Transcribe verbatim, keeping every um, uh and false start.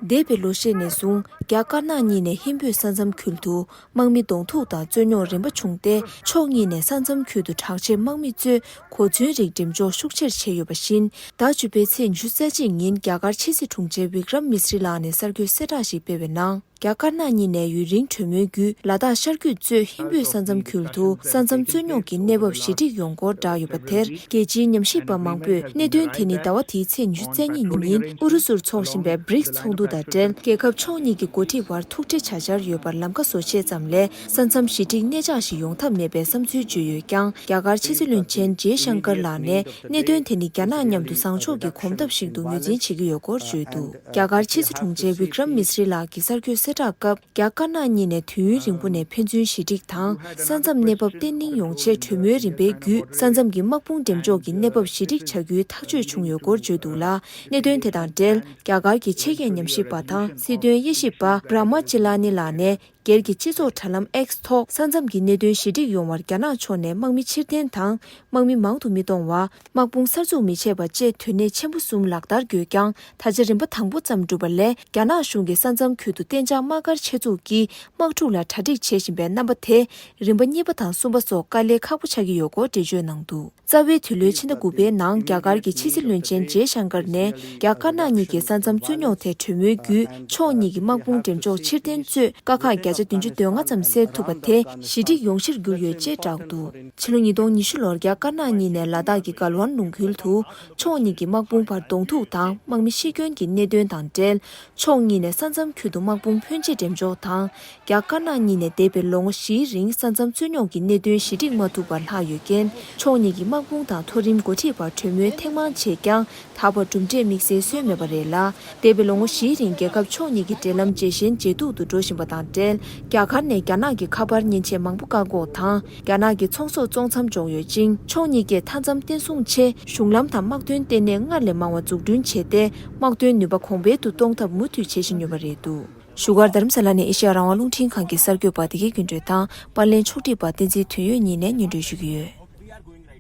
འདས་པའི་ལོ་ཤས་ནས་བཟུང་རྒྱ་དཀར་ནག་གཉིས་ནས་ཧིན་བོད་ས་མཚམས་ཁུལ་དུ་དམག་མི་གདོང་ཐུག་དང་རྩོད་རྙོག་རིམ་པ་བྱུང་སྟེ། ཕྱོགས་གཉིས་ནས་ས་མཚམས་ཁུལ་དུ་དྲག་ཆས་དམག་མི་གཙོས་གོ་མཚོན་རིགས་འགྲེམས་འཇོག་ཤུགས་ཆེར་བྱས་ཡོད་པ་བཞིན། ཟླ་བཅུ་པའི་ཚེས་ཉི་ཤུ་རྩ་གཅིག་ཉིན་རྒྱ་གར་ཕྱི་སྲིད་དྲུང་ཆེ་བིཀ་རམ་མི་སི་རི་ལགས་ནས་གསར་འགོད་གསལ་བསྒྲགས་ཤིག་སྤེལ་བའི་ནང་། རྒྱ་དཀར་ནག་གཉིས་ནས་ཡུན་རིང་གྲོས་མོལ་བརྒྱུད་ལ་དྭགས་ཤར་རྒྱུད་གཙོས་ཧིན་བོད་ས་མཚམས་ཁུལ་དུ་ས་མཚམས་རྩོད་རྙོག་གི་གནས་བབ་ཞི་འགྲིག་ཡོང་སྐོར་བསྒྲགས་ཡོད་པ་དེར། རྒྱལ་སྤྱིའི་ཉམས་ཞིབ་པ་མང་པོས་གནད་དོན་དེ་ནི་ཟླ་བ་འདིའི་ཚེས་ཉི་ཤུ་རྩ་གཉིས་ཉིན་ཨུ་རུ་སུར་འཚོགས་བཞིན་པའི་བྷི་རིགས་ཚོགས་འདུ་དང་འབྲེལ། རྒྱལ་ཁབ་ཕྱོགས་གཉིས་ཀྱི་འགོ་ཁྲིད་བར་ཐུག་འཕྲད་བྱ་འཆར་ཡོད་པར་ལམ་ཁ་བཟོ་ཆེད་ཙམ་ལས། ས་མཚམས་ཞི་འགྲིག་གནས་འཇགས་ཤིག་ཡོང་ཐབས་མེད་པའི་བསམ་ཚུལ་བརྗོད་ཡོད་ཀྱང་། རྒྱ་གར་ཕྱི་སྲིད་བློན་ཆེན་ཇེ་ཤང་ཀར་ལགས་ནས། གནད་དོན་དེ་ནི་རྒྱ་ནག་མཉམ་དུ་བཟང་ཕྱོགས་ཀྱི་གོམ་སྟབས་ཤིག་ཏུ་ངོས་འཛིན་བྱེད་ཀྱི་ཡོད་སྐོར་བརྗོད་འདུག་རྒྱ་གར་ཕྱི་སྲིད་དྲུང་ཆེ་བིཀ་རམ་མི་སི་རི་ལགས་ཀྱིས་གསར་འགོད་གསལ་བསྒྲགས་སྐབས། རྒྱ་དཀར་ནག་གཉིས་ནས་དུས་ཡུན་རིང་པོ་ནས་ཕན་ཚུན་ཞི་འགྲིག་དང་། ས་མཚམས་གནས་བབ་བརྟན་ལྷིང་ཡོང་ཆེད་གྲོས་མོལ་རིམ་པའི་བརྒྱུད། ས་མཚམས་ཀྱི་དམག་དཔུང་འགྲེམས་འཇོག་གི་གནས་བབ་ཞི་འགྲིག་བྱ་རྒྱུའི་ཐག་གཅོད་བྱུང་ཡོད་སྐོར་བརྗོད་འདུག་ལ། གནད་དོན་དེ་དང་འབྲེལ། རྒྱ་གར་གྱི་ཆེད་མཁས་ཉམས་ཞིབ་པ་དང་སྲིད་དོན་དབྱེ་ཞིབ་པ་བྷྲ་མ་ཅི་ལ་ནི་ལགས་ནས། སྒེར་གྱི་སྤྱི་ཚོགས་དྲ་ལམ་X་ཐོག་ས་མཚམས་ཀྱི་གནད་དོན་ཞི་འགྲིག་ཡོང་བར་རྒྱ་ནག་ཕྱོགས་ནས་དམག་མི་ཕྱིར་འཐེན་དང་། དམག་མི་མང་དུ་མི་གཏོང་བ། དམག་དཔུང་གསར་འཛུགས་མི་བྱེད་པ་བཅས་དོན་གནད་ཆེན་པོ་གསུམ་ལག་བསྟར་དགོས་ཀྱང་། ད་ཆ་རིམ་པ་དང་པོ་ཙམ་གྲུབ་པ་ལས། རྒྱ་ནག་གཞུང་གིས་ས་མཚམས་ཁུལ་དུ་གཏན་འཇགས་དམག་སྒར་ཆེད་འཛུགས་ཀྱིས་དམག་འཁྲུག་ལ་གྲ་སྒྲིག་བྱེད་བཞིན་པའི་རྣམ་པ་དེ། རིམ་པ་གཉིས་པ་དང་གསུམ་པ་སོགས་དཀའ་ལས་ཁག་པོ་ཆགས་ཀྱི་ཡོད་སྐོར་འགྲེལ་བརྗོད་གནང་འདུག་རྩ་བའི་དུས་ལོའི་ཕྱི་ཟླ་དགུ་པའི་ནང་རྒྱ་གར་གྱི་ཕྱི་སྲིད་བློན་ཆེན་ཇེ་ཤང་ཀར་ནས། རྒྱ་དཀར་ནག་གཉིས་ཀྱི་ས་མཚམས་རྩོད་རྙོག་ཐད་གྲོས་མོལ་བརྒྱུད། ཕྱོགས་གཉིས་ཀྱི་དམག་དཔུང་འགྲེམས་འཇོག་ཕྱིར་འཐེན་གཙོས་དཀའ་ཁག་བརྒྱ་ཆ་བདུན་ཅུ་དོན་ལྔ་ཙམ་སེལ་ཐུབ་པ་དེ་ཞི་འགྲིག་ཡོང་གཞིར་གྱུར་ཡོད་ཅེས་བསྒྲགས་འདུག་ཕྱི་ལོ་ཉིས་སྟོང་ཉི་ཤུ་ལོར་རྒྱ་དཀར་ནག་གཉིས་ནས་ལ་དྭགས་ཀྱི་གལ་ཝན་ལུང་ཁུལ་དུ། ཕྱོགས་གཉིས་ཀྱི་དམག་དཔུང་བར་གདོང་ཐུག་དང་དམག་མི་ཤི་སྐྱོན་གྱི་གནད་དོན་དང་འབྲེལ། ཕྱོགས་གཉིས་ནས་ས་མཚམས་ཁུལ་དུ་དམག་དཔུང་ཕོན་ཆེ་འགྲེམས་འཇོག་དང་། རྒྱ་དཀར་ནག་གཉིས་ནས་འདས་པའི་ལོ་ངོ་བཞིའི་རིང་ས་མཚམས་རྩོད་རྙོག་གི་གནད་དོན་ཞི་འགྲིག་མ་ཐུབ་པར་ལྷག་ཡོད་རྐྱེན། ཕྱོགས་གཉིས་ཀྱི་དམག་དཔུང་དང་མཐོ་རིམ་འགོ་ཁྲིད་བར་གྲོས་མོལ་ཐེངས་མང་བྱས་ཀྱང་། ད་བར་གྲུབ་འབྲས་དམིགས་བསལ་སོན་མེད་པ་རེད་ལ། འདས་པའི་ལོ་ངོ་བཞིའི་རིང་རྒྱལ་ཁབ་ཕྱོགས་གཉིས་ཀྱི་འབྲེལ་ལམ་ཇེ་ཞན་ཇེ་སྡུག་ཏུ་འགྲོ་བཞིན་པ་དང་འབྲེལ། རྒྱ་གར་ནས་རྒྱ་ནག་གི་ཁ་པར་མཉེན་ཆས་མང་པོ་བཀག་འགོག་དང་། རྒྱ་ནག་གི་ཚོང་ཟོག་བཙོང་མཚམས་འཇོག་ཡོད་ཅིང་། ཕྱོགས་གཉིས་ཀས་མཐའ་མཚམས་བརྟན་སྲུང་ཆེད་གཞུང་ལམ་དང་དམག་དོན་ལྟེ་གནས་སྔར་ལས་མང་བ་འཛུགས་སྐྲུན་བྱས་ཏེ། དམག་དོན་ནུས་པ་གོང་འཕེལ་དུ་གཏོང་ཐབས་མུ་མཐུད་བྱེད་བཞིན་ཡོད་པ་རེད་འདུག་བཞུགས་སྒར་རྡ་རམ་ས་ལ་ནས་ཨེ་ཤེ་ཡ་རང་དབང་རླུང་འཕྲིན་ཁང་གི་གསར་འགོད་པ་བདེ་སྐྱིད་ཀུན་གྲོལ་དང་། པར་ལེན་ཕྱོགས་སྒྲིག་པ་བསྟན་འཛིན་དོན་ཡོད་གཉིས་ནས་སྙན་སྒྲོན་ཞུ་གི་ཡོད།